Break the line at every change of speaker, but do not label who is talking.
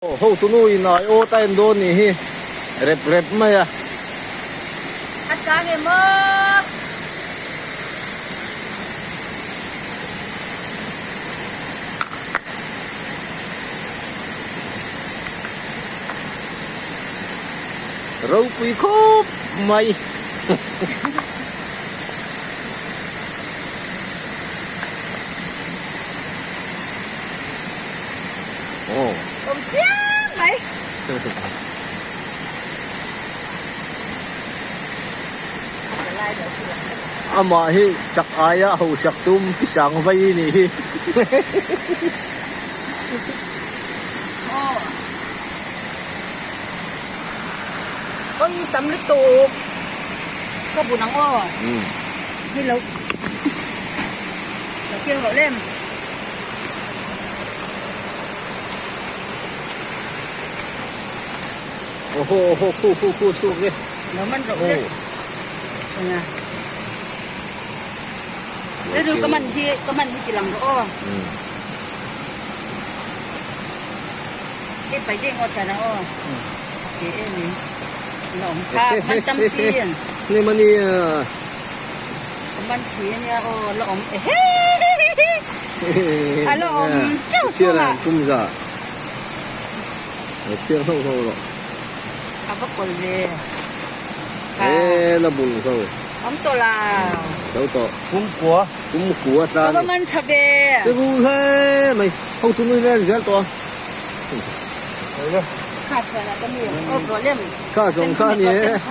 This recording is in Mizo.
Hotunu in ai awt a en dawn nih hi rep rep mai a.
A chang em aw.
Ropui khawp mai.
Awm chiang mai.
Amah hi sak aia ho sak tum pi sang vai nih hi.
Oi tam lutuk ka bun ang aw. Ni lo. Lo keng rawh lem.
Oho oho khu khu khu chhuak e.
Lo man rawh le. Enga. Le du ka man hi ka man hi tilang rawh aw. Hei pai deng aw thian ang aw. Ke em in. La awm kha man tam chi.
Ni mani
Ka man pui ania aw la awm ehe a la awm chauh chhung ah.
Kum za a chhiar hlauh hlauh rawh.
A va kawl ve.
E la bul ho.
Awm tawh la.
Zo tawh.
Kum kua.
Kum kua tlan.
Ka va man tha ve.
Te bu hle mai. Ho chu nui vel zel tawh a.
Kha thian ah ka mi. Aw rawh lem.
Kha zawng kha ni e.